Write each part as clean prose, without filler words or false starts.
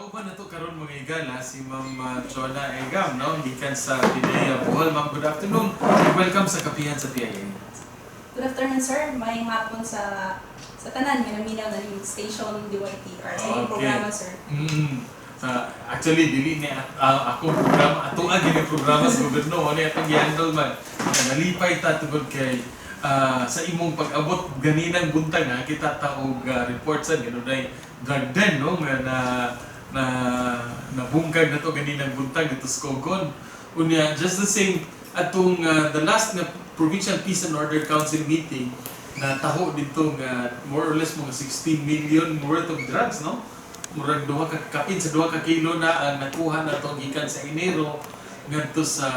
Kauban nato karon, mga higala, si Ma'am Chona Egam, no? Gikan sa PDEA Bohol. Ma'am, good afternoon. Welcome sa Kapihan sa PIA. Good afternoon, sir. Maayong hapon sa tanan nga naminaw na ning station DYTR sa inyong programa, sir. Actually, dili ni akong programa, ato ang gini programa sa gobyerno, ano atong gi-handle man. Nalipay ta tungod kay sa imong pag-abot ganinang buntag ha, kita ta og report sa ganunay drug den, no, nga na na nabungkag na to ganinang buntag dito sa Cogon. Unya, just the same, atong the last nga Provincial Peace and Order Council meeting na taho dito nga more or less mga 16 million worth of drugs, no? Murag duha ka kapin sa 2 ka kilo na ang nakuha na to gikan sa Enero ngadto sa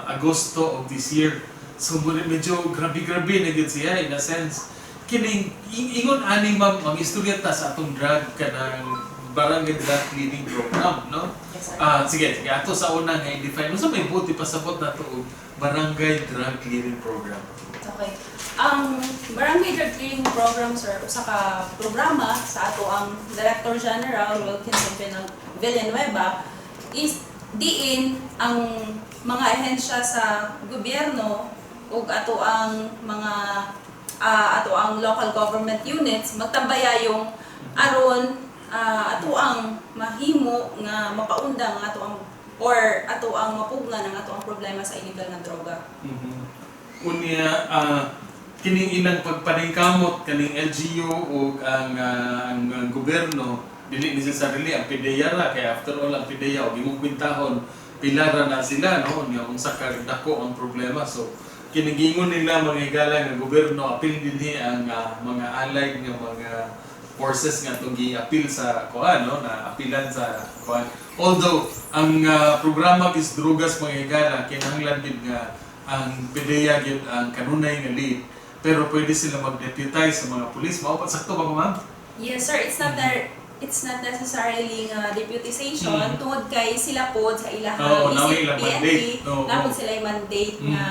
Agosto of this year. So medyo grabe-grabe na gyud siya in a sense. Kining ingon ani, ma'am, mag-istorya ta sa atong drug kanang barangay drug clearing program, no? Yes, sir. Ah, sige, sige, ato sa una nga i-define unsa may buot ipasabot nato og barangay drug clearing program. Okay. Ang Barangay Drug Clearing Program, sir, usa ka programa sa ato ang Director General Wilkinson Villanueva is diin ang mga ahensya sa gobyerno ug ato ang mga ato ang local government units magtambayayong aron ato ang mahimo nga mapaundang ato ang or ato ang mapugnan ang ato ang problema sa illegal nga droga. Unya, kining ilang pagpaningkamot kaning LGU o ang gobyerno, dili necessarily ang PDEA ra, kay after all ang PDEA og imong kwentahon pila ra na sila, no? Unya unsa ka dako ang problema. So kinigingon nila, mga higala, nga gobyerno apil dinhi ang mga allied nga mga forces nga itong gi-appeal sa kuan, no, na apilan sa kuan, although ang programa is drugas, mga higala, kinahanglan gid nga ang PDEA gyud ang kanunay nga lead, pero pwede sila mag-deputize sa mga pulis. Mao pa, sakto ba ko, ma'am? Yes, sir, it's not necessarily nga deputization tungod kay sila pod sa ilahang Oo, naa isip ilang PNP, mandate. naa pod sila yung mandate nga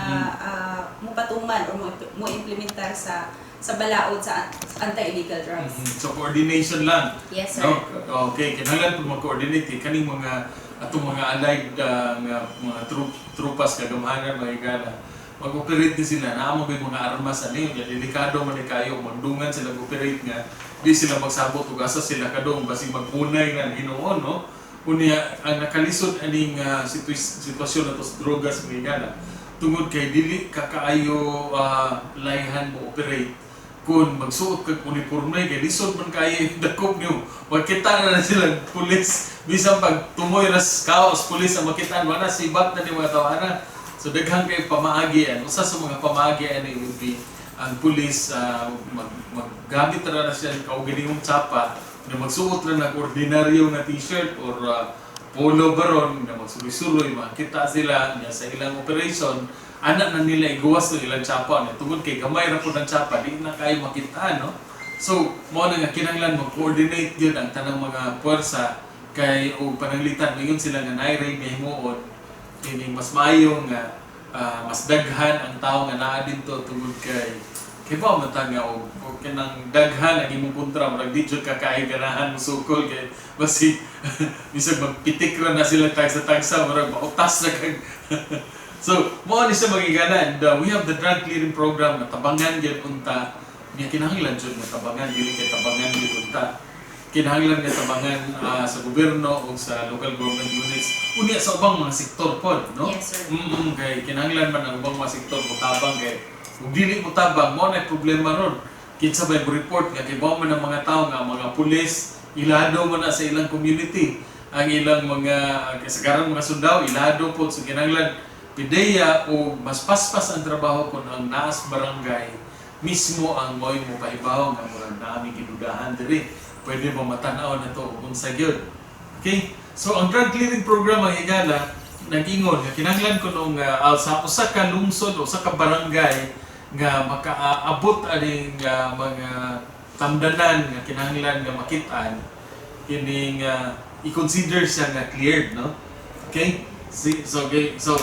mopatuman or mo implementar sa balaod sa anti-illegal drugs. So coordination lang. Yes, sir. No? Okay, kinahanglan po mag-coordinate kay kaning mga atong mga allied nga mga tropas kagamhanan, mga higala. Mag-operate din sila, naa mo ba yung mga armas ani, ya delikado man ni kayo magdungan sila operate nga di sila magsabot ug asa sila kadong, basig magpunay nga hinuon, no? Unya ang nakalisod aning sitwasyon nato sa drogas, mga higala, tungod kay dili ka kaayo layhan mo operate kung magsuot kag uniforme kay lisod man kayo yung dakop niyo, makita na na sila pulis. Bisan pag tumoy ras kaos pulis ang makitaan, wala sibak na ni mga tawana. So daghan kay pamaagi. An usa sa mga pamaagi ani would be ang pulis maggamit ra na siya ng kaugalingong tsapa na magsuot ra ng ordinaryo nga t-shirt or polo baron na magsuloy-suloy makita sila niya sa ilang operation, ana na nila iguwas ng ilang tsapa na tungod kay gamay ra pud ang tsapa, di na kayo makita, no? So mao na nga kinahanglan mag-coordinate gyud ang tanang mga puwersa kay og pananglitan ingon sila nga naay raid nga himuon, kining mas maayo nga mas daghan ang tao nga naa didto tungod kay kay ba man ta nga og kanang daghan ang imong kontra, murag di jud ka kaayo ganahan mosukol kay basi bisag magpitik ra na sila tagsa-tagsa, murag mautas na kag. So mao ni siya, mga higala, and we have the drug clearing program nga tabangan gyud unta niya. Kinahanglan jud nga tabangan, dili kay tabangan gyud unta, kinahanglan nga tabangan sa gobyerno o sa local government units, unya sa ubang mga sektor pod, no? Yes, sir. Kay kinahanglan man ang ubang mga sektor motabang, kay kung dili mo tabang, mao na problema ron. Kinsa bay mo report nga kay man ang mga tao nga mga pulis ilado man na sa ilang community, ang ilang mga kasagaran mga sundao ilado po. So kinahanglan PDEA o mas paspas ang trabaho kung ang naas barangay mismo ang mo'y mo pahibaw nga murag naa mi gidudahan diri, pwede ba matanaw na to ug unsa gyud. Okay, so ang drug clearing program, ang higala, nag-ingon nga kinahanglan kuno nga sa usa ka lungsod o usa ka barangay nga makaabot aning mga tamdanan nga kinahanglan nga makit-an, kining i-consider siya nga cleared, no? Okay. So okay, so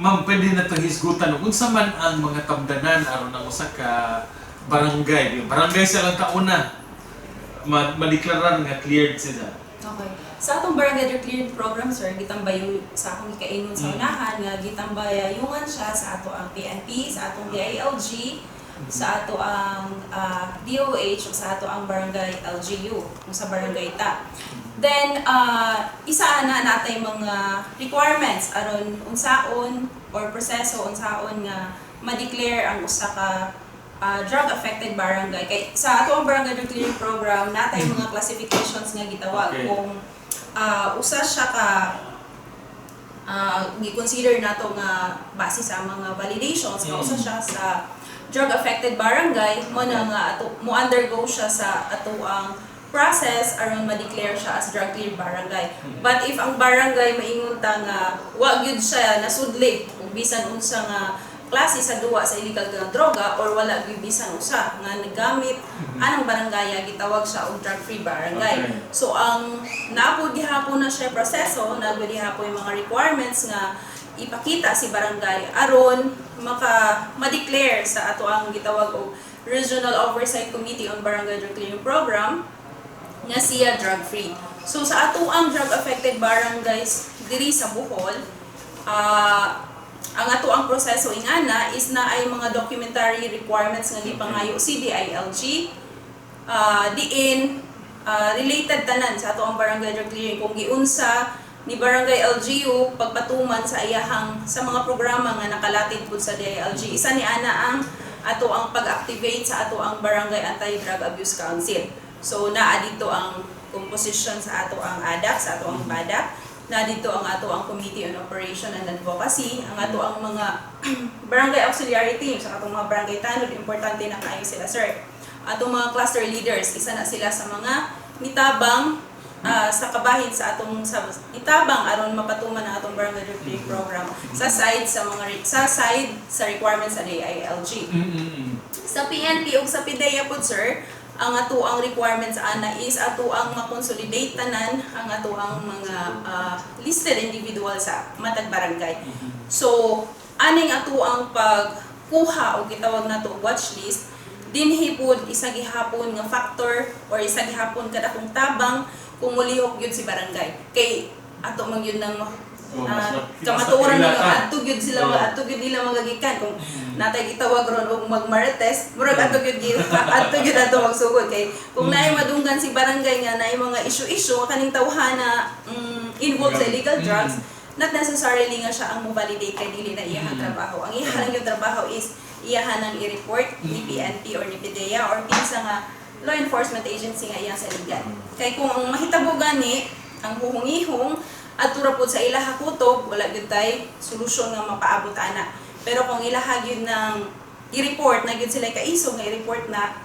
ma'am, pwede na to hisgutan ug unsa man ang mga tamdanan aron ang usa ka barangay, barangay sa lang tauna, madeklarar nga cleared sila. Okay. Okay. Sa atong barangay drug clearing program, sir, gitambayo sa akong gikaingon sa unahan nga gitambayungan siya sa ato ang PNP, sa atong DILG, sa ato ang DOH ug sa ato ang barangay LGU kung sa barangay ta. Then isa na natay mga requirements aron unsaon or proseso unsaon nga ma-declare ang usa ka drug affected barangay. Kay sa ato ang barangay drug clearing program natay mga classifications nga gitawag kung usa siya ka gi-consider nato nga base sa mga validations nga usa siya sa drug affected barangay, mo na nga ato mo undergo siya sa ato ang process aron ma-declare siya as drug clear barangay. But if ang barangay maingon ta nga wa gyud siya nasudli ug bisan unsa nga klase sa duwa sa illegal nga droga or wala gyud bisan usa nga nagamit anang barangay, gitawag siya og drug free barangay. So ang naapod gihapon na siya proseso, naapod gihapon yung mga requirements nga ipakita si barangay aron maka ma-declare sa ato ang gitawag og Regional Oversight Committee on Barangay Drug Clearing Program nga siya drug free. So sa ato ang drug affected barangays diri sa Bohol, ang ato ang proseso ingana is na ay mga documentary requirements nga gipangayo si DILG diin related tanan sa ato ang barangay drug clearing kung giunsa ni barangay LGU pagpatuman sa iyahang sa mga programa nga nakalatid pud sa DILG. Isa ni ana ang ato ang pag-activate sa ato ang Barangay Anti-Drug Abuse Council. So naa dito ang composition sa ato ang ADAC, sa ato ang BADAC, na dito ang ato ang Committee on Operation and Advocacy, ang ato ang mga barangay auxiliary team sa atong mga barangay tanod, importante na kaayo sila, sir. Atong mga cluster leaders, isa na sila sa mga nitabang sa kabahin sa atong sa itabang aron mapatuman ang atong barangay drug free program sa side sa mga sa side sa requirements sa DILG. Sa PNP ug sa PDEA pod, sir, ang ato ang requirements ana is ato ang ma-consolidate tanan ang ato ang mga listed individual sa matag barangay. So, aning ato ang pagkuha o gitawag nato watch list dinhi pod isa gihapon nga factor or isa gihapon kadakong tabang kung mulihok gyud si barangay. Kay ato man gyud nang Oh, mas mas kamatuoran makaila nga ka. Adto gyud sila, adto gyud nila magagikan kung natay gitawag ron og magmarites, murag adto gyud ato magsugod kay kung naay madunggan si barangay nga naay mga issue-issue kaning tawhana involved sa illegal drugs, not necessarily nga siya ang mo-validate kay dili na iyahang trabaho. Ang iyahang yung trabaho is iyahan ang i-report ni PNP or ni PDEA or kinsa nga law enforcement agency nga iyang saligan. Kay kung ang mahitabo gani, ang huhungihong adto ra pud sa ilaha kutob, wala gyud tay solusyon nga mapaabot ana. Pero kung ilaha gyud ng i-report na gyud sila kaisog nga i-report na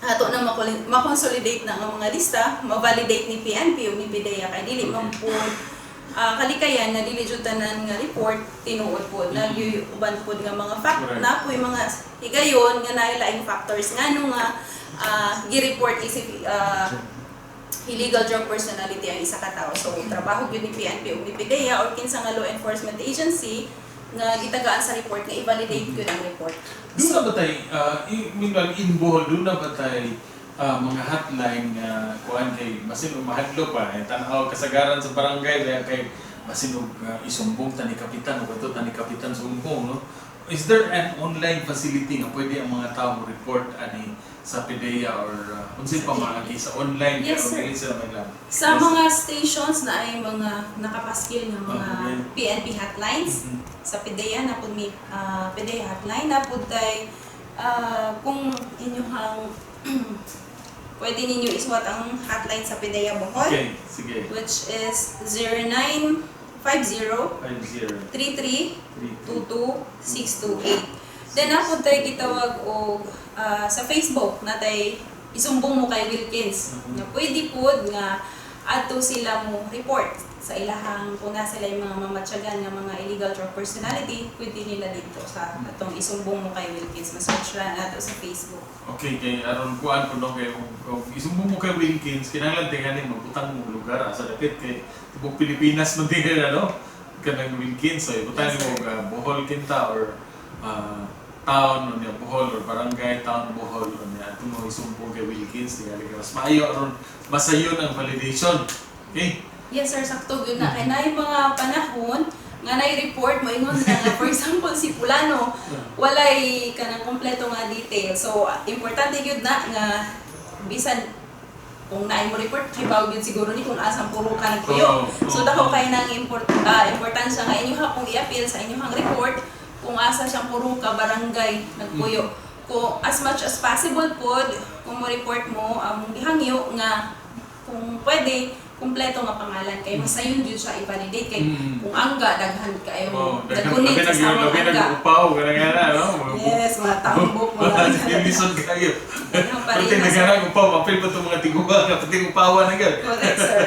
ato na ma-consolidate na ang mga lista, ma-validate ni PNP o ni PDEA kay dili man pud kalikayan nga dili jud tanan nga report tinuod pod na gyud uban pod nga mga fact na po'y mga higayon nga naay laing factors ngano nga gi-report isip illegal drug personality ang isa ka tawo. So trabaho gyud ni PNP o ni PDEA or kinsa nga law enforcement agency nga gitagaan sa report nga i-validate gyud ang report. Doon na ba tay, meanwhile, in Bohol, doon na ba tay mga hotline nga kuan kay basin og mahadlok pa eh, tan-aw kasagaran sa barangay kaya kay basin og isumbong ta ni kapitan o kato ta ni kapitan sumbong, no? Is there an online facility nga pwede ang mga tao mo report ani sa PDEA or unsay pamaagi sa online Yes, kay sir. dili sila may Sa mga stations na ay mga nakapaskil ng mga PNP hotlines, sa PDEA na pud may PDEA hotline na pud tay kung inyong pwede ninyo iswat ang hotline sa PDEA Bohol, Okay, sige. which is 0950 50 33 3 22628. Then ako tayo gitawag og sa Facebook natay isumbong mo kay Wilkins. Nga pwede pod nga adto sila mo report sa ilahang kung na sila yung mga mamatyagan nga mga illegal drug personality, pwede nila dito sa atong isumbong mo kay Wilkins. Ma-search lang nato sa Facebook. Okay, kay aron kuan ko no, kay kung isumbong mo kay Wilkins, kinahanglan tingali magbutang mo lugar asa dapit kay tibok Pilipinas man din ano kanang Wilkins, so ibutang Yes, mo sir. og Bohol kinta or town o niya Bohol or barangay town Bohol o niya ato mo isumbong kay Wilkins, tingali kay mas maayo aron masayon ang validation. Okay? Yes sir, sakto gyud na kay naay mga panahon nga nay report mo ingon na nga, for example, si pulano walay kanang kompleto nga detail. So importante gyud na nga bisan kung naay mo report, kay gyud siguro ni kung asang puro ka nagpuyo. So dako kay nang importansya nga inyo kung i-appeal sa inyong report kung asa siyang puro ka, barangay nagpuyo. Kung as much as possible pod, kung mo report mo, ang gihangyo nga kung pwede kumpleto nga pangalan kay mas sayon jud siya i-validate kay kung angga daghan kayo Oh, daghan nag-connect labi sa nag samang labi angga. nag-upaw kana nga na, no? Yes, mga tambok, mga Lisod kayo. Daghan pa rin Pati na, sir. naghanang upaw, mapil pa itong mga tiguba, pati upawan na gyud. Correct, sir.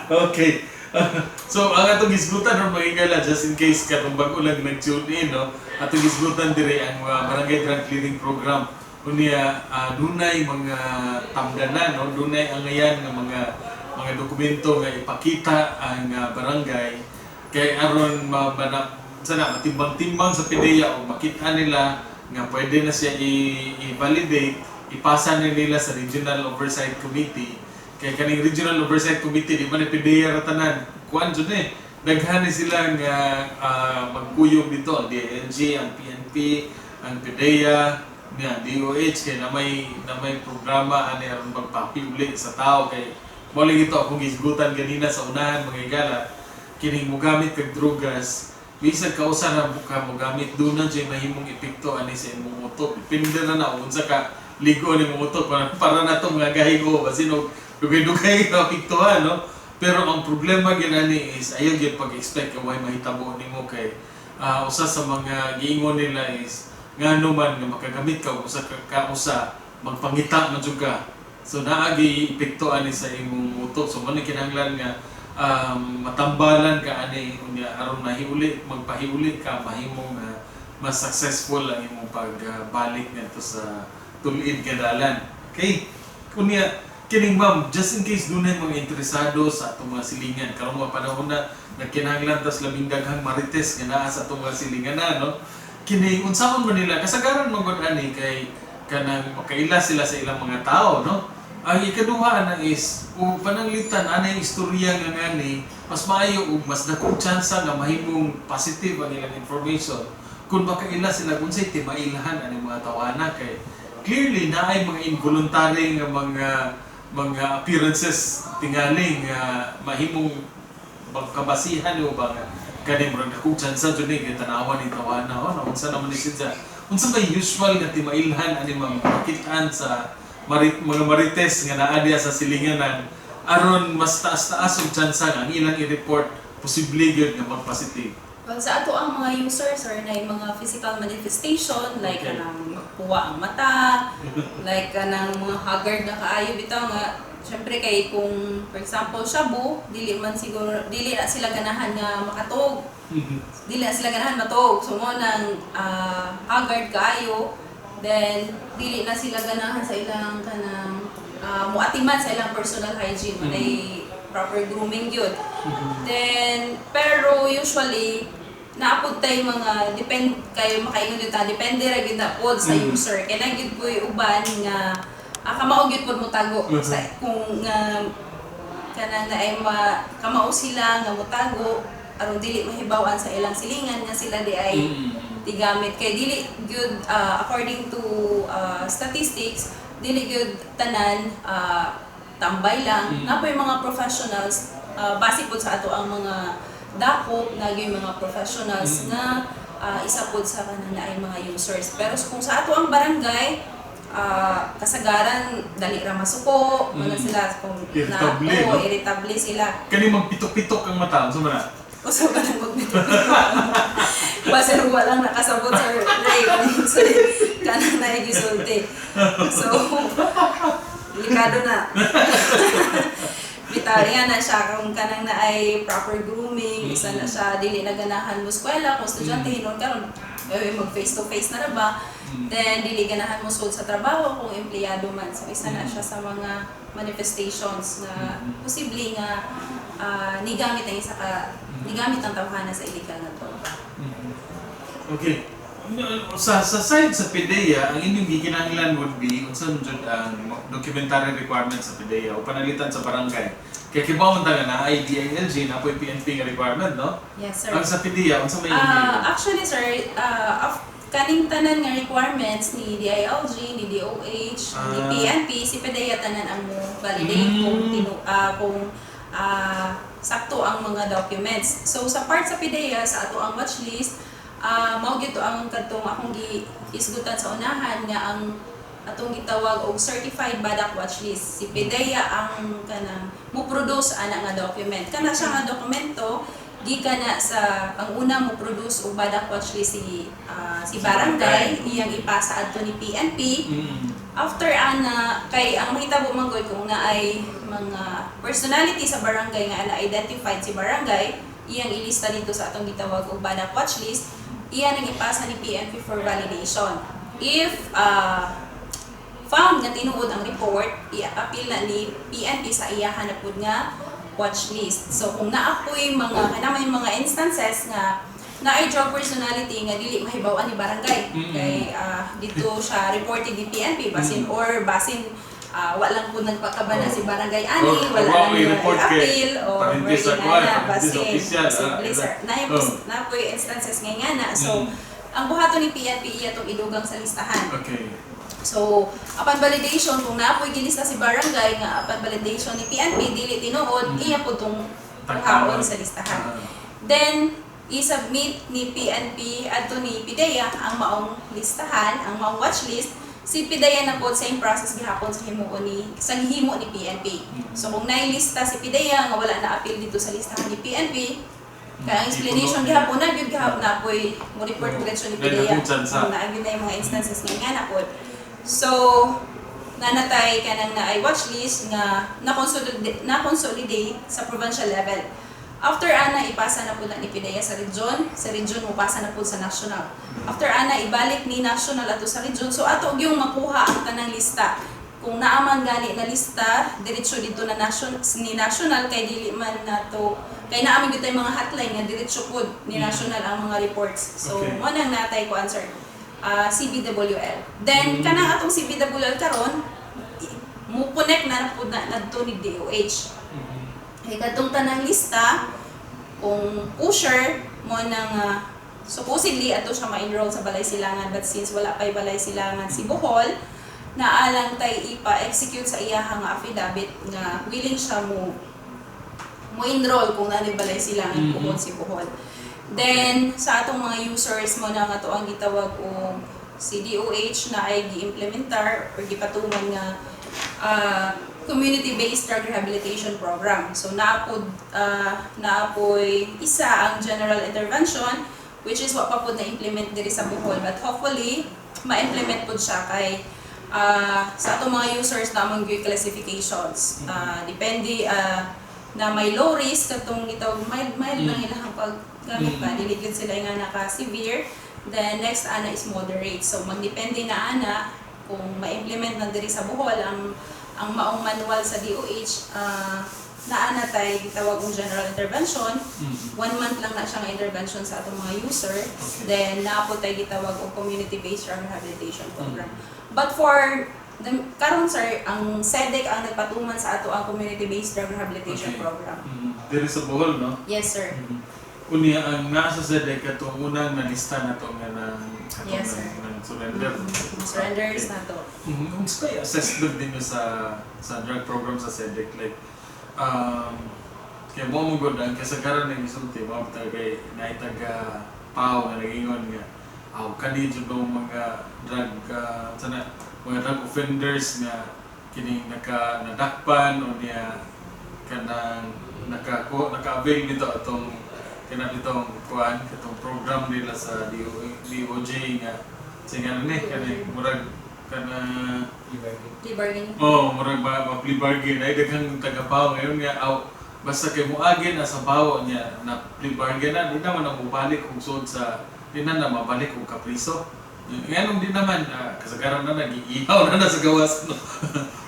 Okay. So, ang atong gisgutan ron, mga higala, just in case katong bago lang nag-tune in, no? Atong gisgutan dire ang mga Barangay Drug Clearing Program. Unya, dunay mga tamdanan, no? Dunay angayan nga mga dokumento nga ipakita ang barangay kay aron mabana sana matimbang-timbang sa PDEA o makita nila nga pwede na siya i-validate, ipasa na nila sa Regional Oversight Committee. Kay kaning Regional Oversight Committee, di ba ni PDEA ra tanan, kuan jud eh. Daghan ni sila nga magkuyog dito, ang DILG, ang PNP, ang PDEA, niya DOH, kay na may programa ani aron magpapiuli sa tao. Kay mo lagi ito akong gisgutan ganina sa unahan, mga higala, kining mogamit kag drugas, bisan kausa na ka mogamit, doon na dyan mahimong epekto ani sa imong utok. Depende na na unsa ka ligo ni imong utok para na to mga gahigo basin og dugay-dugay ka apektuhan, no? Pero ang problema ginani is ayaw gyud pag-expect nga way mahitabo nimo kay usa sa mga giingon nila is ngano man nga makagamit ka og usa ka kausa, magpangita man jud ka. So naagi epekto ani sa imong utok. So man kinahanglan nga matambalan ka ani, unya aron mahiuli, magpahiuli ka, mahimong mas successful ang imong pagbalik ngadto sa tul-id nga dalan. Okay, unya kining ma'am, just in case dunay mga interesado sa atong mga silingan karong mga panahon na nagkinahanglan tas labing daghang marites nga naa sa atong mga silingan na, no? Kini unsaon man nila kasagaran man gud ani kay kanang makaila sila sa ilang mga tao, no? Ang ikaduha na is ug pananglitan anay istorya nga ngani mas maayo ug mas dakong tsansa nga mahimong positive ang ilang information kung makaila sila kung unsay timailhan ani mga tawana, kay clearly naay mga involuntary nga mga appearances tingali nga mahimong pagkabasihan o ba nga kani murag dakong tsansa jud ni kay tanawan ni tawana, oh, na unsa naman ni siya. Unsa may usual nga timailhan ani makitaan sa mga marites nga naa diya sa silinganan aron mas taas-taas og tsansa nga ang ilang i-report posible gyud nga mag-positive? Well, sa ato ang mga users, sir, na yung mga physical manifestation, like kanang magpuwa ang mata, like kanang mga haggard na kaayo bitaw nga, syempre kay kung for example shabu, dili man siguro, dili na sila ganahan nga makatog. Dili na sila ganahan matog. So mo nang haggard kaayo, then dili na sila ganahan sa ilang kanang muatiman sa ilang personal hygiene, walay proper grooming yun. Then, pero usually, naapod tay mga, depend, kayo makaingon yun ta, depende ra gyud na pod sa user. Kaya na gyud po'y uban nga, kamao gyud pod mo tago. Sa, kung nga, kanang naay ma, kamao sila nga motago, aron dili mahibaw-an sa ilang silingan nga sila di ay tigamit, kay dili gyud according to statistics, dili gyud tanan tambay lang. Naa mga professionals, base pod sa ato ang mga dako na gyud mga professionals nga isa pod sa kanang naay mga users. Pero kung sa ato ang barangay, kasagaran dali ra masuko mm. Sila kung Irritable, na, oo, no? Irritable sila. Kani magpitok-pitok ang mata, unsa man na? Usa ka nang magpitok. Basin walang nakasabot sa Ray. So, kanang naigisulti. So, delikado na. Bitaw nga na siya kung kanang na ay proper grooming, isa na siya dili na ganahan mo eskwela kung estudyante hinon karon eh, mag face to face na ra ba, then dili ganahan mo sud sa trabaho kung empleyado man. So isa na siya sa mga manifestations na posible nga nigamit ang isa ka nigamit ang tawhana sa illegal na droga. Okay. Sa side sa PDEA, ang inyong gikinahanglan would be unsa man jud ang documentary requirements sa PDEA o panalitan sa barangay? Kay kibaw man ta nga naay DILG, naa poy PNP nga requirement, no? Yes, sir. Ang sa PDEA, unsa may Actually, sir, kaning tanan nga requirements ni DILG, ni DOH, ni PNP, si PDEA tanan ang mo validate kung sakto ang mga documents. So sa part sa PDEA, sa ato ang watch list, mao gyud to ang kadtong akong giisgutan sa unahan nga ang atong gitawag og certified BADAC watch list. Si PDEA ang kanang mo produce ana nga document. Kana siya nga dokumento gikan na sa ang una mo produce og BADAC watch list si Si barangay, barangay. Iyang ipasa adto ni PNP. After ana, kay ang mahitabo man gud kung naay mga personality sa barangay nga na-identified si barangay, iyang ilista dito sa atong gitawag og BADAC watch list, iyan ang ipasa ni PNP for validation. If found nga tinuod ang report, i-appeal na ni PNP sa iyahan na pud nga watch list. So kung naa poy mga kana may mga instances nga naay drug personality nga dili mahibaw-an ni barangay kay dito siya reported ni PNP basin or basin walang po nagpakabana si barangay ani, Or wala wa lang may report kay appeal o parinti sa kuwan, na parinti sa basin official, posible, sir, na na poy instances nga nga na. So ang buhaton ni PNP, iya tong idugang sa listahan. So, upon validation, kung naa poy gilista si barangay nga upon validation ni PNP, dili tinuod, iya po tong kuhaon sa listahan. Then, i-submit ni PNP adto ni PDEA ang maong listahan, ang maong watch list. Si PDEA na po same process gihapon sa gihimo ni PNP. So kung nailista si PDEA nga wala na appeal dito sa listahan ni PNP, kaya ang explanation Ipuno. gihapon na gyud gihapon na poy mo report diretso ni Dahil PDEA. naging chance. Kung naa gyud na yung mga instances nga na po. So, nanatay kanang naay watch list nga na-consolidate sa provincial level. After ana, ipasa na po na ni PDEA sa region mo pasa na po sa national. After ana, ibalik ni national ato sa region. So ato gyung makuha ang tanang lista. Kung naaman gani na lista, diretso dito na nation, ni national kay dili man nato kay naa man gyud tay mga hotline nga diretso pud ni national ang mga reports. So mo nang natay ko answer. CBWL. Then kanang atong CBWL karon mo connect na na pud na nadto ni DOH. Kay kadtong tanang lista kung pusher mo nang supposedly ato siya ma-enroll sa Balay Silangan, but since wala pa'y Balay Silangan si Bohol, naalang tay ipa-execute sa iyaha nga affidavit nga willing siya mo mo enroll kung naa Balay Silangan puhon si Bohol. Then sa atong mga users, mo na nga to ang gitawag og si DOH na ay gi-implementar or gipatuman nga community-based drug rehabilitation program. So naapoy isa ang general intervention, which is wa pa pod na-implement diri sa Bohol, but hopefully ma-implement pod siya kay sa atong mga users na among gyud classifications. Depende na may low risk, katong gitawag mild, mild lang ilang paggamit pa, dili gyud sila nga naka-severe. Then next ana is moderate. So magdepende na ana kung ma-implement na diri sa Bohol ang maong manual sa DOH, naa na tay gitawag og general intervention. One month lang na siya nga intervention sa atong mga user. Then naa po tay gitawag og community-based drug rehabilitation program. But for the karon, sir, ang SEDEC ang nagpatuman sa ato ang community-based drug rehabilitation program. Diri sa Bohol, no? Yes, sir. Unya ang nasa SEDEC katong unang nalista na to nga nang katong Yes, sir. nang surrender. Surrenders na to. Unsa kay assessment ninyo sa drug program sa SEDEC, like kay mo mo gud ang kasagaran ng isulti mo ta kay naay taga PAO nga nagingon nga aw kani jud ang mga drug sana mga drug offenders nga kining naka nadakpan o niya kanang naka-avail nito atong kanang itong kuan katong program nila sa DOJ nga sige ano ni kani murag kana Plea bargaining. Oh, murag ba plea bargain ay daghang taga-PAO ngayon nga aw basta kay moagi na sa bawo niya na plea bargain na di naman ang mobalik og sud sa di na na mabalik og kapriso. Nganong di naman kasagaran na nagiihaw na na sa gawas, no?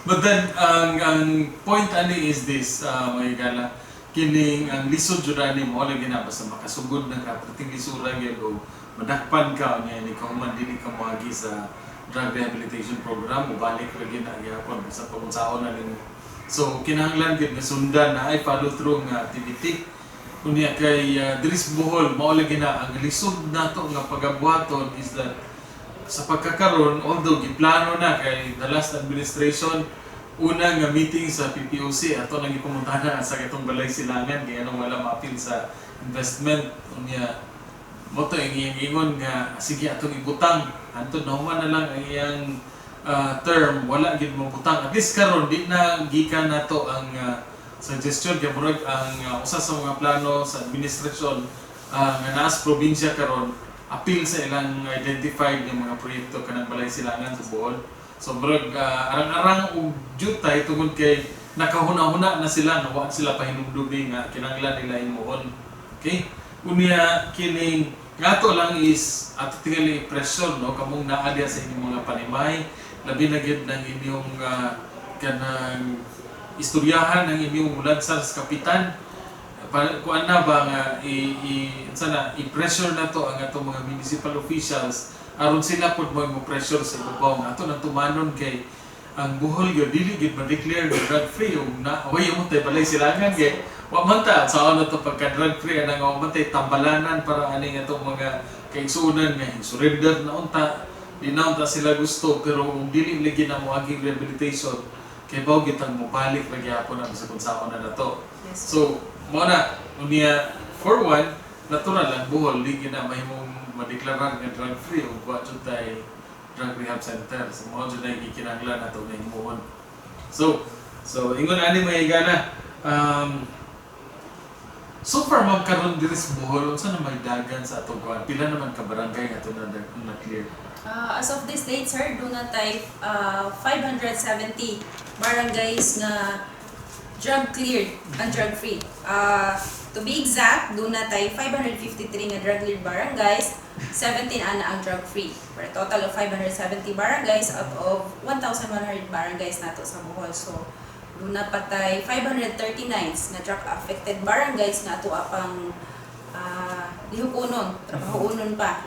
But then ang point ani is this, mga gala kining ang lisod jud ani mo lagi na basta makasugod na ka perting lisura gyud og madakpan ka niya ni kauman dili ka moagi sa drug rehabilitation program, mobalik ra gyud na gihapon basta pag unsaon na nimo. So kinahanglan gyud nga sundan na ay follow through nga activity. Unya kay diri sa Bohol, mao lagi na ang lisod nato nga pagabuhaton is that sa pagkakaron, although giplano na kay the last administration, una nga meeting sa PPOC ato nang gipamutana sa katong Balay Silangan kay anong wala maapil sa investment. Unya mo to ang iyang ingon nga sige, atong ibutang. Hantod nahuman na lang ang iyang term, wala gid mabutang. At least karon di na gikan nato ang suggestion kay murag ang usa sa mga plano sa administrasyon nga naa sa probinsya karon, apil sa ilang identified nga mga proyekto kanang Balay Silangan sa Bohol. So murag arang-arang og jutay tungod kay nakahuna-huna na sila nga wa sila pahinumdumi nga kinahanglan nila himuon. Okay? Unya kining ngato lang is ato tingali pressure, no, kamong naa diha sa inyong mga panimay, labi na gyud ng inyong kanang istoryahan ng inyong mulansar sa kapitan pa, kuan na ba nga i, i unsa na i-pressure na to ang atong mga municipal officials aron sila pud mo pressure sa ibabaw nga ato nang tumanon kay ang Bohol gyud dili gyud ma-declare nga drug free ug na way mo tay Balay Silangan kay wa man ta sa ano to pagka drug free anang wa man tay tambalanan para ani atong mga kaigsuonan nga surrender na unta, di na unta sila gusto. Pero kung dili lagi na moaging rehabilitation kay baw gitang mobalik ra gyapon ang bisag unsaon na nato. So, mo na, unya, for one, natural lang, Bohol, di na mahimong madeklarar nga drug free ug wa jud tay drug rehab center. So, mo jud na gikinahanglan nato nga himuon. So ingon ani, mga higala, so far, ma'am, karon diri sa Bohol, unsa na may dagan sa atong kuan? Pila naman ka barangay nga ato na clear? As of this date, sir, duna tay 570 barangays nga drug cleared and drug free. To be exact, duna tay 553 nga drug cleared barangays, 17 ana ang drug free. For a total of 570 barangays out of 1,100 barangays nato sa Bohol. So, duna pa tay 539 nga drug affected barangays nga ato apang lihukonon, trabahuonon pa.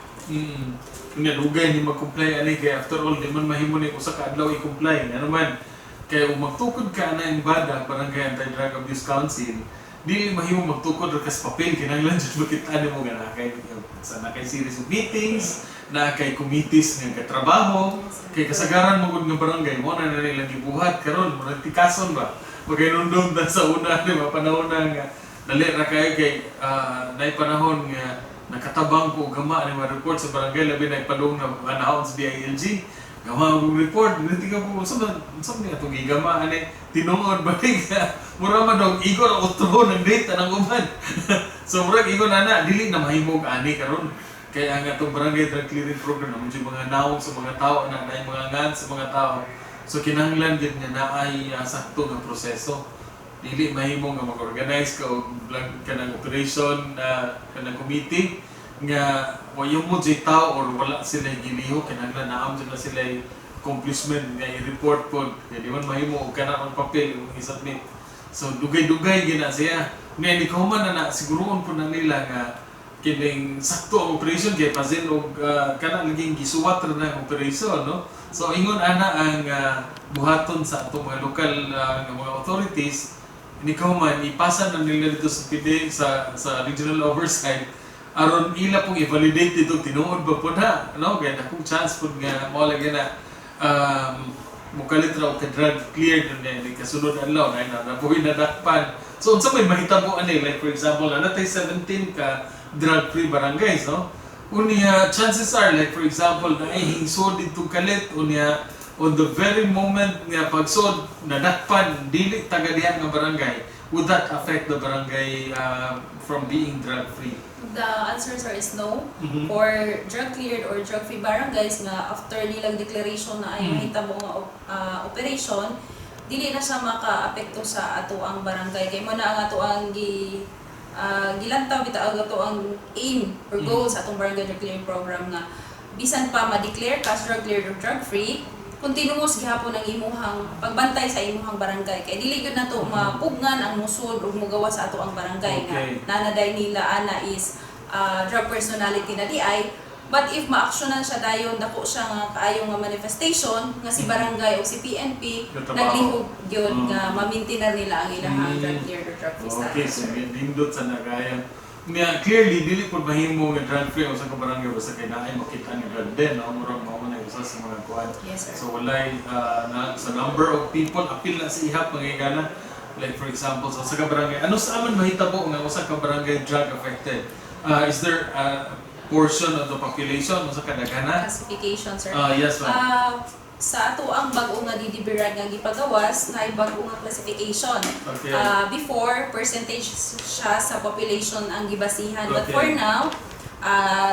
Nga dugay ni mag-comply ani kay after all di man mahimo ni usa ka adlaw i-comply. Ano man kay kung magtukod ka na yung bada, Barangay Anti-Drug Abuse Council, dili mahimo magtukod ra kas papel. Kinahanglan jud makita nimo nga naa kay sa na kay series of meetings na kay committees nga katrabaho, kay kasagaran mo gud nga barangay mo na nila gibuhat karon murag tikason ba magaynundon ta sa una, di ba, panahon na nga dali ra kayo kay naay panahon nga nakatabang ko og gama ni mga report sa barangay, labi na ipadung na panahon sa DILG, gama og report dili ka po sa man atong gigama ani tinuod ba ni nga mura man og igor ang otro ng data ng uban. So murag ingon ana, dili na mahimog ani karon kay ang atong barangay drug clearing program naman yung mga nawong sa mga tao na naay mga ngan sa mga tao. So kinahanglan gyud nga naay sakto nga proseso. Dili mahimo nga mag-organize ka og blag kanang operation na kanang committee nga wayo mo jay tao or wala sila giliho. Kinahanglan naam jud na sila accomplishment nga i-report pod kay di man mahimo og kana ang papel ug i-submit. So dugay-dugay gina siya nga ni kahuman na na siguroon po na nila nga kining sakto ang operation kay pasin og kana laging gisuwat ra na ang operation, no? So ingon ana ang buhaton sa atong mga lokal nga mga authorities ni kahuman ipasa na nila dito sa PD sa regional oversight aron ila pong i-validate dito tinuod ba po na, no? Kay dakong chance pud nga mao lagi na mukalit ra og ka drug cleared na ni kasunod adlaw na na nabuhi na dakpan. So unsa may mahitabo ani? Like for example, naa tay 17 ka drug free barangays, no? Unya chances are, like for example, na ay hingsod dito kalit, unya on the very moment nga pagsod nadakpan dili taga diha nga barangay, would that affect the barangay from being drug free? The answer, sir, is no. For drug cleared or drug free barangays nga after nilang declaration na ay mahitabo nga operation, dili na siya makaapekto sa ato ang barangay kay mo na ang ato ang gilantaw bitaw ang ato ang aim or goal sa atong barangay drug clearing program nga bisan pa ma-declare ka as drug cleared or drug free, continuous gihapon ang imuhang pagbantay sa imuhang barangay kay dili gyud nato mapugnan ang musod ug mugawas sa ato ang barangay nga nanaday nila ana is drug personality na di ay. But if ma-actionan siya dayon, dako siya nga kaayo nga manifestation nga si barangay o si PNP Katrabaho. Naglihok gyud nga ma-maintain na nila ang ilahang drug cleared or drug free Okay, status. So nindot sa nagaya. Niya, clearly, dili po mahimo nga drug free ang usa ka barangay basta kay naay makita nga drug den, no? Murag mao na usa sa mga kuan. Yes, sir. So walay na, sa number of people apil na sa ihap mga igana. Like for example, sa usa ka barangay, ano sa aman mahitabo nga usa ka barangay drug affected? Is there a portion of the population usa ka daghana? Classification, sir? Yes, ma'am. Sa ato ang bag-o nga DDBRAD nga gipagawas na bag-o nga classification. Before, percentage siya sa population ang gibasihan. But for now,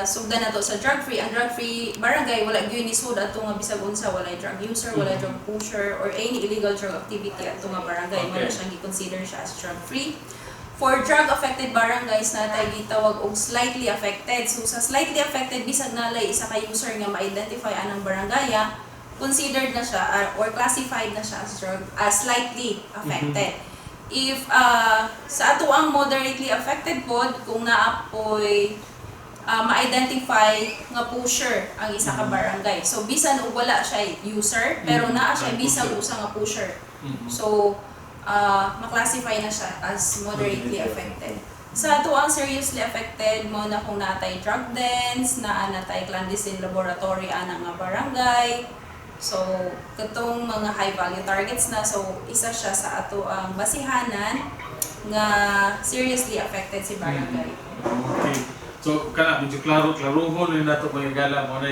sugdan na to sa drug free. Ang drug free barangay wala gyud ni sud ato nga bisag unsa, walay drug user, walay drug pusher or any illegal drug activity ato nga barangay. Wala siyang gi-consider siya as drug free. For drug affected barangays, natay gitawag og slightly affected. So sa slightly affected, bisag nalay isa ka user nga ma-identify anang barangaya, considered na siya or classified na siya as drug as slightly affected. If sa ato ang moderately affected pod, kung naa poy ma-identify nga pusher ang isa ka barangay. So bisan og wala siya user, pero naa siya Drug bisag pusher. usa nga pusher. So ma-classify na siya as moderately Moderately. Affected. Sa ato ang seriously affected mo na kung natay drug dens, naa natay clandestine laboratory ana nga barangay. So katong mga high value targets na, so isa siya sa ato ang basihanan nga seriously affected si barangay. Okay. So kana medyo klaro klarohon ni nato, mga gala, mo na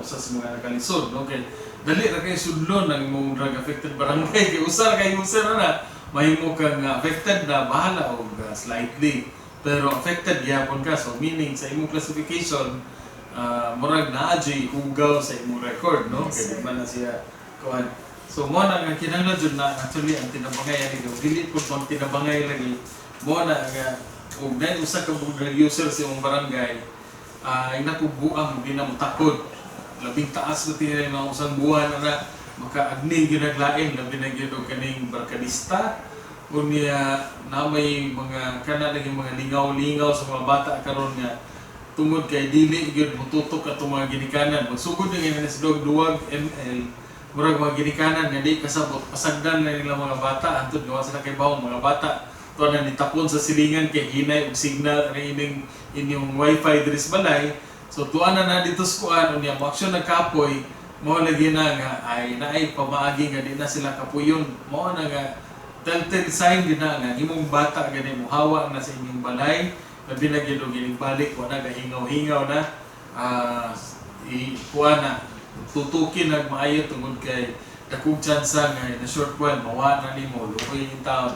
usa sa mga nakalisod, no? Kay dali ra kay sudlon ang imong drug affected barangay kay usa ra kay user na mahimo kang affected na, bahala og slightly, pero affected gyapon ka. So meaning sa imong classification, murag naa jud hugaw sa imong record, no? Yes, Kay sir. di man na siya kuan. So mo na nga kinahanglan jud na actually ang tinabangay ani kay dili pud bang tinabangay lagi mo na nga ug dahil usa ka buong drug user sa imong barangay, ay nakubuang di na mo takod. Labing taas na tinay mga usang buwan na na makaagni ginaglain, labi na gyud og kaning barkadista unya na may mga kana lagi mga lingaw-lingaw sa mga bata karon nga tungod kay dili gyud motutok atong mga ginikanan. Magsugod na ngayon sa dog duwag ML, murag mga ginikanan nga di kasabot, pasagdan na nila mga bata antud gawa sila kay bawong mga bata to na nitapon sa silingan kay hinay og signal ang ining inyong wifi diri sa balay. So tuan na na dito sa kuan, unya mo aksyon nagkapoy, mao lagi na nga ay naay pamaagi nga di na sila kapuyon. Mao na nga telltale sign din na nga imong bata gani mo hawa na sa inyong balay, labi na gyud og balik wa na gahingaw-hingaw na, i kuan na tutukin nag maayo tungod kay dakong tsansa nga in a short while mawa na nimo, luoy yung taon,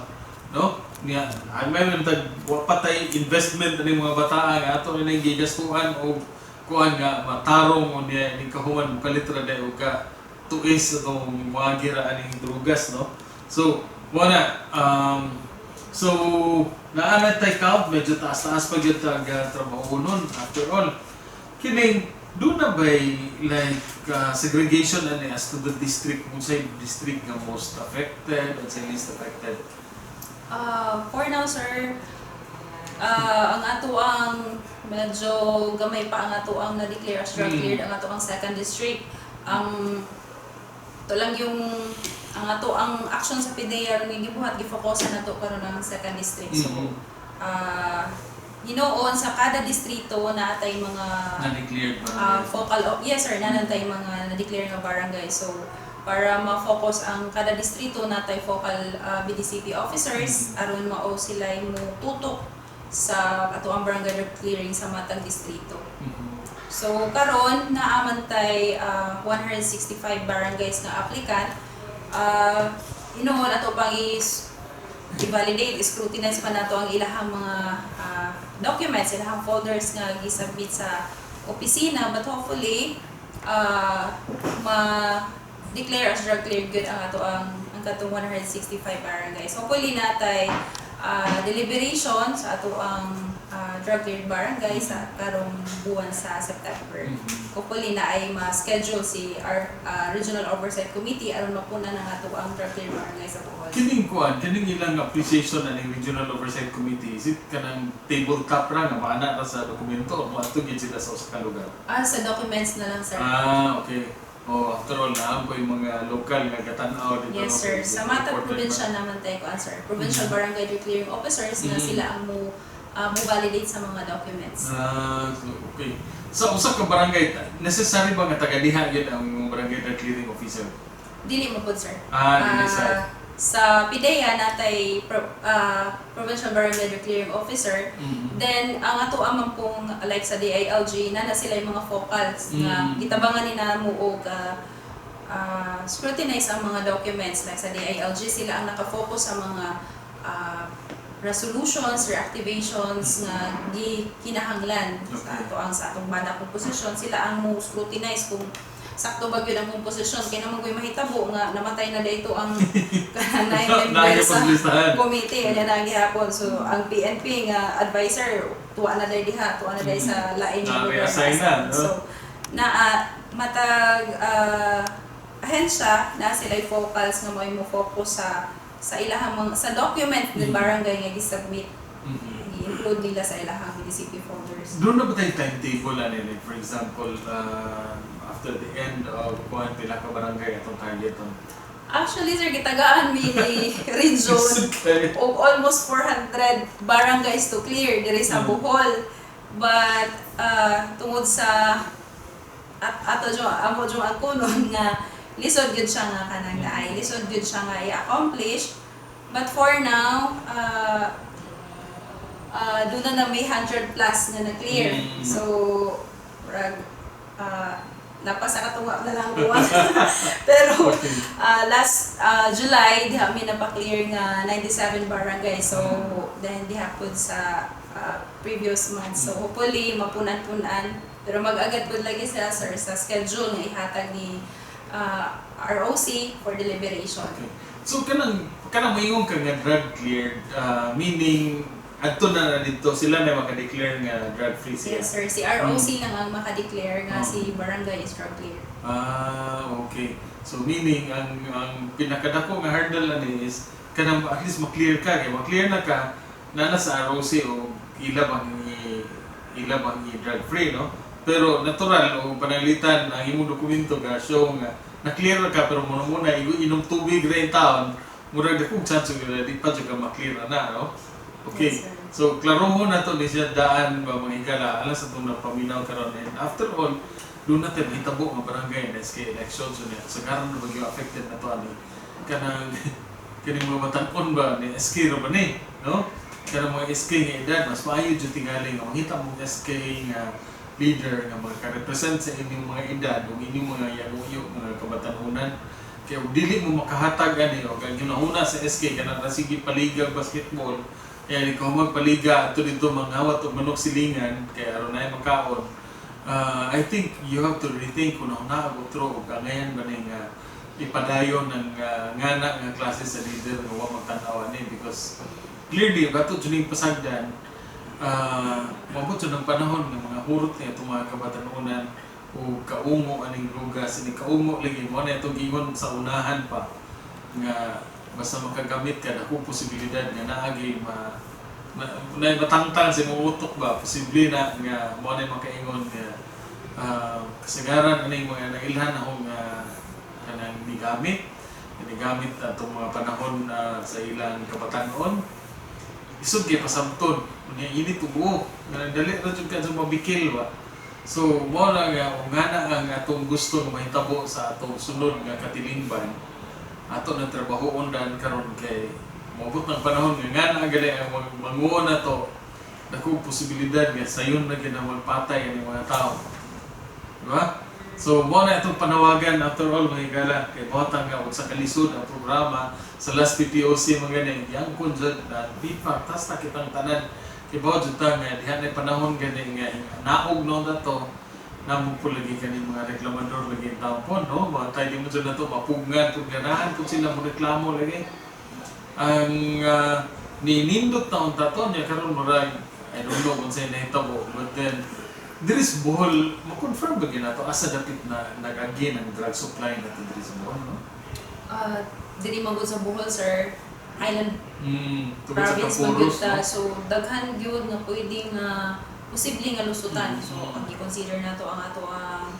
no? Niya ay may man tag wa pa tay investment ani mga bataa nga ato na gigastuhan og kuan nga matarong o niya ning kahuman mokalit ra day og ka tuis atong moagi ra aning drugas, no? So mo na so naa na tay count, medyo taas-taas pa gyud tag trabaho nun. After all, kining do na bay like segregation ani as to the district, kung say district nga most affected and say least affected? For now, sir, ang ato ang medyo gamay pa ang ato ang na-declare as drug cleared ang ato ang second district. Ang ito lang yung ang ato ang action sa PDEA ron nga gibuhat, gifokusan nato karon ang second district. So hinuon sa kada distrito na atay mga Na-declared ba? Focal, yes sir, nanantay mga na-declare nga barangay. So para ma-focus ang kada distrito, natay focal BDCP officers aron mao sila mo tutok sa ato ang barangay drug clearing sa matag distrito. So karon naa man tay 165 barangays nga applicant. Hinuon ato pang is i-validate, scrutinize pa nato ang ilahang mga documents, ilahang folders nga gisubmit sa opisina, but hopefully ma-declare as drug cleared good ang ato ang katong 165 barangays. Hopefully natay deliberation sa ato ang drug cleared barangay sa karong buwan sa September. Hopefully na ay ma-schedule si our Regional Oversight Committee aron mapuna na ato ang drug cleared barangay sa Bohol. Kining kuan, kining ilang appreciation aning Regional Oversight Committee, is it kanang tabletop ra nga maana ra sa dokumento o moadto gyud sila sa usa ka lugar? Ah, sa documents na lang, sir. Ah, okay. Oh, after all, naa po yung mga local nga gatanaw dito. Yes, no? sir. Kay Sa matag important probinsya ba? naman tayo kuan, sir. Provincial barangay drug clearing officers na sila ang mo validate sa mga documents. Ah, so, okay. Sa usa ka barangay, necessary ba nga taga-diha gyud ang barangay drug clearing officer? Dili mo pud, sir. Ah, dili sa Sa PDEA natay Provincial Barangay Drug Clearing Officer. Then ang ato amang pong like sa DILG na na sila yung mga focals nga gitabangan ni namo og scrutinize ang mga documents. Like sa DILG, sila ang nakafocus sa mga resolutions, reactivations nga gi kinahanglan sa ato ang sa atong banda composition. Sila ang mo scrutinize kung sakto ba gyud ang composition, kay naman ko'y mahitabo nga namatay na dito ang kanang nine member sa Nakipaglistahan. Committee anya na gihapon. So ang PNP nga advisor tuwa na dai diha, tuwa na dai sa lain nga lugar. Na-reassign na, no? So na matag ahensya na sila focals nga mo focus sa ilahang mga sa document ng barangay nga gi-submit, i-include nila sa ilahang BDCP folders. Doon na ba tayo timetable ani? Like for example, after the end of kuan, pila ka barangay atong targeton? Actually, sir, gitagaan mi ni region og almost 400 barangays to clear diri sa Bohol. But tungod sa at ato jo amo jo ang kunon nga lisod gyud siya nga kanang naay lisod gyud siya nga i-accomplish. But for now, doon na na may 100 plus nga na-clear. So rag lapas sa katuwa na lang kuha. Pero last July, diha mi napa-clear nga 97 barangay. So, dahil diha pud sa previous month. So, hopefully, mapunan-punan. Pero mag-agad pud lagi sila, sir, sa schedule nga ihatag ni ROC for deliberation. Okay. So kanang kanang moingon ka nga drug cleared, meaning adto na na dito sila na maka-declare nga drug free siya? Yes, sir. Si ROC lang ang maka-declare nga si barangay is drug cleared. Ah, okay. So meaning ang pinakadako nga hurdle ani is kanang at least ma-clear ka, kay ma-clear na ka na na sa ROC o ila bang i drug free, no? Pero natural o pananglitan ang imong dokumento ga show nga na-clear ka, pero muna muna inom tubig ra in taon, murag dakong chance nga di pa jud ka ma-clear na, no? Okay. Yes, sir. So klarohon na to ni siya daan ba, mga higala, alas sa itong napaminaw karon. And after all, doon natin hitabo nga barangay na SK election, so niya sa karon na bagyo affected na to ani kanang kaning mga batan-on ba ni SK ra ba ni, no? Kanang mga SK nga edad, mas maayo jud tingali nga mangita mong SK nga leader nga maka-represent sa inyong mga edad ug inyong mga yanuyo mga kabatanunan, kay ug dili mo makahatag ani og ang ginahuna sa SK kanang ra sige paliga basketball, kaya ikaw magpaliga ato dito mangawat og manok silingan kay aron na makaon. I think you have to rethink kung na og otro og angayan ba ni nga ipadayon ng ngana nga klase sa leader nga wa magtan-aw ani, because clearly bato jud ning pasagdan, mabot jud ang panahon nga mga hurot niya itong mga kabatanunan o kaungo aning drugas ini. Kaungo lagi mo na itong giingon sa unahan pa nga basta makagamit ka, dako posibilidad nga naagi ma na, na matangtang sa imong utok ba. Posible na nga mo na makaingon nga kasagaran aning mga nailhan ako nga kanang nigamit atong mga panahon sa ilang kabatanon, isod kay pasamton unya init ug buo nga dali ra jud ka sa mabikil ba. So mo na nga kung nga na ang atong gusto nga mahitabo sa atong sunod nga katilingban, ato nang trabahoon dan karon, kay moabot ng panahon nga nga na gali ang manguon na to, dako posibilidad nga sayon na gyud ang magpatay ani mga tao, di ba? So mo na itong panawagan after all, mga higala, kay botang nga og sa kalisod ang programa sa last PPOC mga gani yangkon jud na di pa tas na kitang tanan, kay bawo jud ta nga diha na panahon gani nga naog no dato namo po lagi kani mga reklamador lagi ang tampon, no? Mga tayo di mo jud na to mapugngan pud, ganahan pud sila mo reklamo lagi ang Ni nindot na unta to niya karon, murag I don't know kung sa'yo nahitabo, but then diri sa Bohol, ma-confirm ba gyud nato asa dapit na nag-agi ng drug supply nato diri sa Bohol, no? Diri man gud sa Bohol, sir, island Tungod sa province man gyud Kapuros, ta. no? So daghan gyud nga pwede nga posible nga lusutan. So pag i-consider nato ang ato ang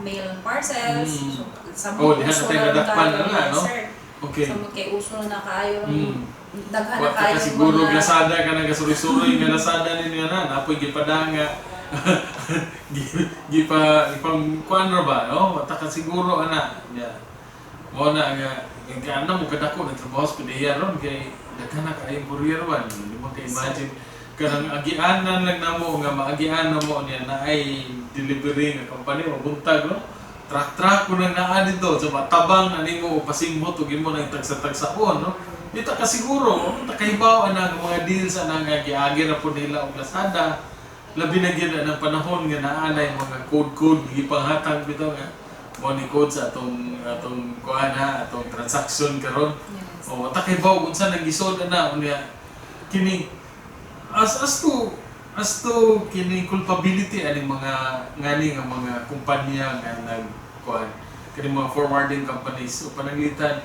mail and parcels. So sa Oh, diha na uso tayo na ron nadakpan kaayo, na nga, yes, no? sir. Samot kay uso na kaayo, daghan na Wa ka kaayo siguro mga Lazada ka nang gasuri-suri nga Lazada ninyo na napoy gipadanga, gipa ipang kuan ra ba, no? Wata ka siguro ana nya mo na nga nga ana mo kadako ng trabaho sa PDEA ron kay daghan na kaayong courier man. Di mo ka imagine kanang agianan lang namo nga maagian na mo niya na ay delivery nga company mabuntag, no? Truck truck ko nang naa dito, so matabang na nimo o pasimhot ug imo nang tagsa-tagsaon, no? Di ta kasiguro, ta kahibaw ana nga mga deals ana nga giagi ra po nila og Lazada, labi na gyud ang panahon nga naa nay mga code-code gipanghatag bitaw nga mo ni code sa atong atong kuan ha, atong transaction karon. O ta kahibaw unsa nang gisod ana. Unya kini as to kini culpability ani mga ngani nga mga kumpanya nga nag kuan kini mga forwarding companies o pananglitan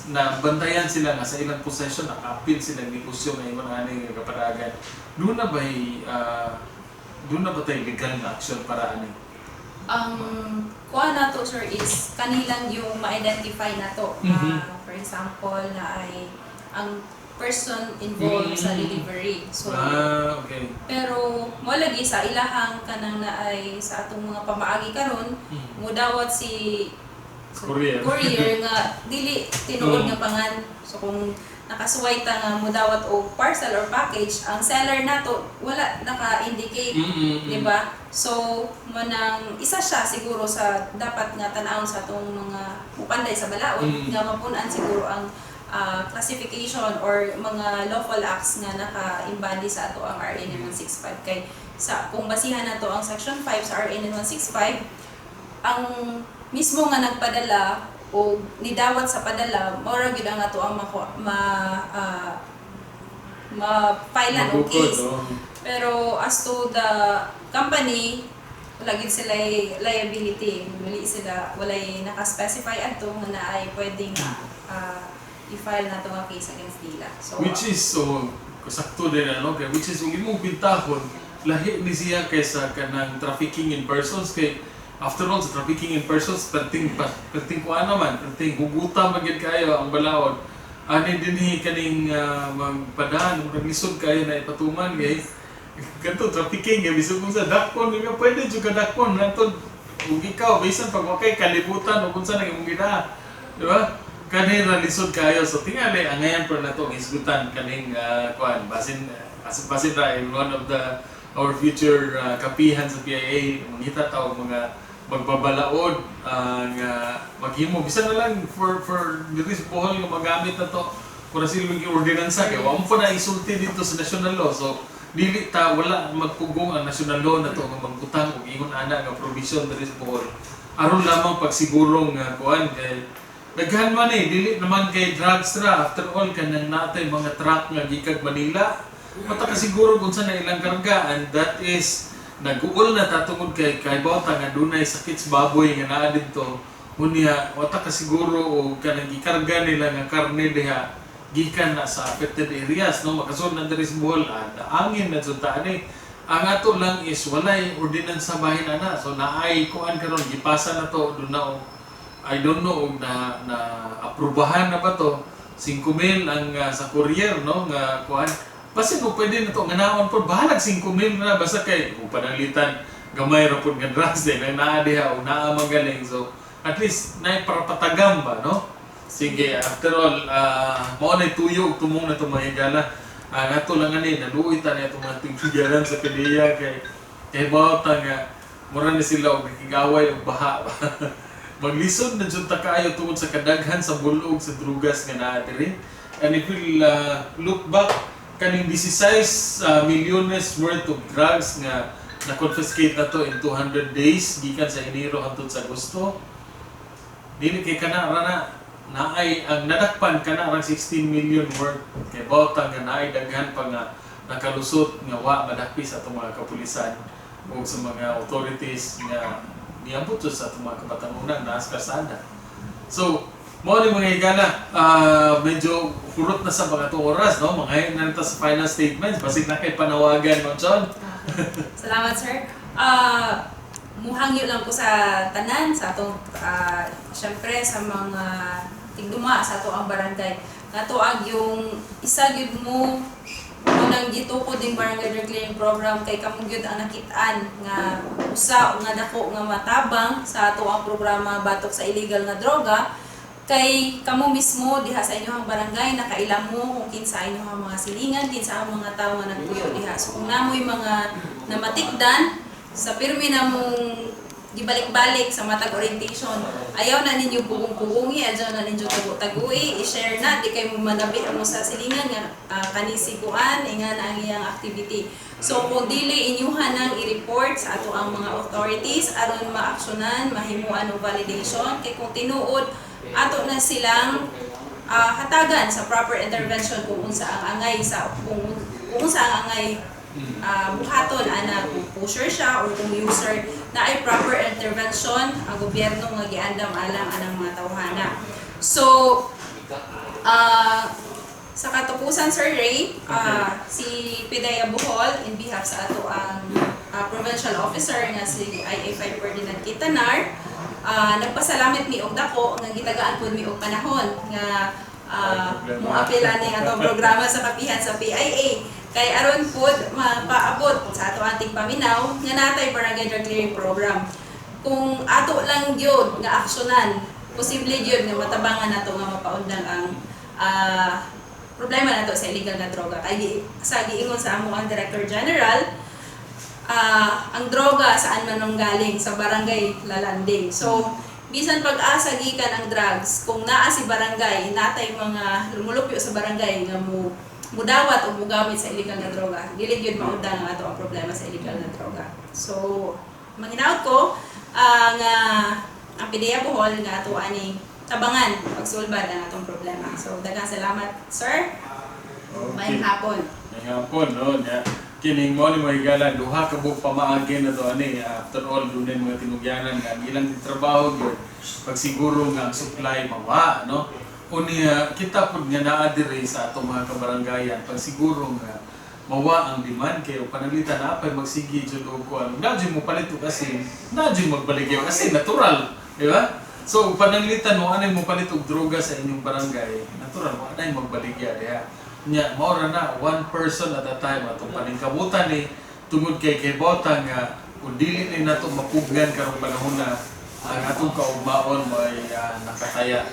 na bantayan sila nga sa ilang possession nakapil sila negosyo nga ingon ani nga kapadagan, doon na ba tay legal na action para ani? Ang kuha nato, sir, is kanilang yung ma-identify nato. For example, na ay ang person involved sa delivery. So, pero mo lagi sa ilahang kanang na ay sa atong mga pamaagi karon, mudawat si Courier. Courier nga dili tinuod nga pangan. So kung nakasuway ta nga mudawat og parcel or package, ang seller nato wala naka-indicate, di ba? So manang isa siya siguro sa dapat nga tan-awon sa atong mga mupanday sa balaod nga mapun-an siguro ang classification or mga lawful acts nga naka-embody sa ato ang RA 9165, kay sa kung basihan nato ang section 5 sa RA 9165, ang mismo nga nagpadala o nidawat sa padala, mao ra gyud ang ato ang ma-file og Mabukod, case. oh. Pero as to the company, wala gyud sila liability. Wala sila, walay naka-specify adto nga naay pwedeng i-file nato nga case against nila. So Which is, so, sakto din ano, kay which is, kung imong bintahon, lahi ni siya kaysa kanang trafficking in persons, kay after all, sa trafficking in persons, perting, perting kuan naman, perting huguta man gyud kayo ang balaod. Ani dinhi kaning magpadaan, murag lisod kayo na ipatuman kay kadto trafficking kay bisag kung sa dakpon nga pwede jud ka dakpon nato ug ikaw bisan pag wa kay kalibutan o kung sa nang imong gidaa, di ba? Kanina lisod kayo, so tingali angayan pero nato ang hisgutan kaning kuan basin basin ra in one of the our future kapihan sa PIA, mangita ta og mga magbabalaod nga maghimo bisan na lang for diri sa Bohol nga magamit na to para sila maging ordinansa kay wa mo pa na isulti dito sa national law. So dili ta, wala magpugong ang national law na to nga magbutang og ingon ana nga provision diri sa Bohol aron lamang pagsiguro nga kuan kay daghan man eh, dili naman kay drugs ra. After all, kanang natay mga truck nga gikag Manila, mata ka siguro kung saan na ilang karga, and that is naguol na tatungod kay kay bawta nga dunay sakit sa baboy nga naa didto. Unya wata ka siguro og kanang gikarga nila nga karne diha gikan na sa affected areas, no? Makasud na diri sa Bohol, angin na jud ta ani. Ang ato lang is walay ordinansa bahin ana. So naay kuan karon, gipasa na to doon na og I don't know og na na aprubahan na ba to, 5 mil ang sa courier, no? Nga kuan, basin mo pwede na to nga naon pod, bahalag 5 mil na basta kay kung pananglitan gamay ra pod nga drugs din ang naa diha o naa magaling, so at least nay para patagam ba, no? Sige, after all, mao na tuyo ug tumong na itong mga higala. Ngato lang ani, naluoy ta na itong mga tinghigalan sa PDEA kay kay bawta nga mura ni sila og nakigaway og baha. Maglisod na jud ta kaayo tungod sa kadaghan sa bulog sa drugas nga naa diri. And if we'll look back kaning 16 milyones worth of drugs nga na-confiscate na to in 200 days gikan sa Enero hangtod sa Agosto. Dili kay kana ra na. Naay ang nadakpan kana rang 16 million worth, kay bawta nga naay daghan pa nga nakalusot nga wa madakpi sa atong mga kapulisan o sa mga authorities nga niambot sa atong mga kabatanunan naa sa kalsada. So, mao ni, mga higala, medyo hurot na sa mga atong oras, no? Mga na ta sa final statements, basig na kay panawagan mo, John. Salamat, sir. Muhangyo lang ko sa tanan, sa atong, syempre, sa mga tigduma sa ato ang barangay. Nato ang yung isa gyud mo unang gitukod ning barangay drug clearing program kay kamo gyud ang nakitaan nga usa nga dako nga matabang sa ato ang programa batok sa illegal nga droga, kay kamo mismo diha sa inyong barangay nakaila mo kung kinsa inyong mga silingan, kinsa ang mga tawo nga nagpuyo diha. So kung namoy mga namatikdan sa pirmi na mong gibalik-balik sa matag orientation, ayaw na ninyo pugong-pugongi, ayaw na ninyo tagu-tagui, i-share na, di kay mo manabi mo sa silingan nga kanisiguan, ingan ang iyang activity. So kung dili inyuhan nang i-report sa ato ang mga authorities aron maaksyonan, mahimuan og validation, kay kung tinuod ato na silang hatagan sa proper intervention kung unsa ang angay buhaton ana, kung pusher siya or kung user na ay proper intervention ang gobyerno nga giandam alang anang mga tawhana. So sa katapusan, Sir Ray, si PDEA Bohol in behalf sa ato ang provincial officer nga si IA5 Ferdinand Quintanar, nagpasalamat mi og dako nga gitagaan pud mi og panahon nga mo-apil ani atong programa sa Kapihan sa PIA kay aron pud mapaabot sa ato ating paminaw nga natay barangay drug clearing program. Kung ato lang gyud nga aksyonan, posible gyud nga matabangan nato nga mapaundang ang problema nato sa illegal na droga. Kay sa giingon sa amo ang Director General, ang droga saan man nang galing, sa barangay lalanding. So, bisan pag-asa gikan ang drugs, kung naa si barangay, natay mga lumulupyo sa barangay nga mo mudawat o mugamit sa illegal na droga, dili gyud maundang ang ato ang problema sa illegal na droga. So, manginaot ko nga ang PDEA Bohol nga ato ani tabangan pagsulbad ang atong problema. So, daghang salamat, sir. Maayong hapon. Maayong hapon, no? Nya, kining mo ni mga higala, duha ka buok pamaagi na to ani. After all, dunay mga tinugyanan nga ang ilang trabaho gyud pagsiguro nga ang supply mawa, no? Unya kita pud nga naa diri sa atong mga kabaranggayan pagsiguro nga mawa ang demand, kay pananglitan na pay magsige jud og kuan. Na jud mo palit og asin, na jud magbaligya og asin, natural, di ba? So pananglitan mo anay mo palit og droga sa inyong barangay, natural mo anay magbaligya diha. Nya mao ra na, one person at a time atong paningkamutan ni tungod kay bota nga kung dili ni nato mapugnan karong panahon na ang atong kaugmaon may nakataya.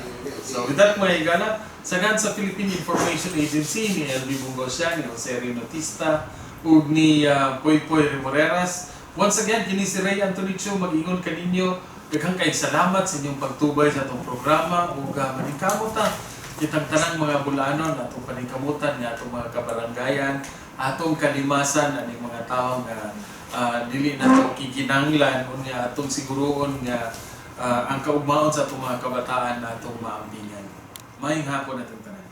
So with that, mga higala, sagan sa Philippine Information Agency ni LB Bungosya, ni Jose Notista, ug ni Poy Poy Remoreras. Once again, kini si Ray Antonio mag-ingon kaninyo. Daghang kay salamat sa inyong pagtubay sa atong programa ug maningkamot ta kitang tanang mga Bol-anon, atong paningkamutan nga atong mga kabaranggayan, atong kalimasan aning mga tao nga dili nato kiginanglan, unya atong siguruon nga ang kaugmaon sa atong mga kabataan na atong maambingan. Maayong hapon atong tanan.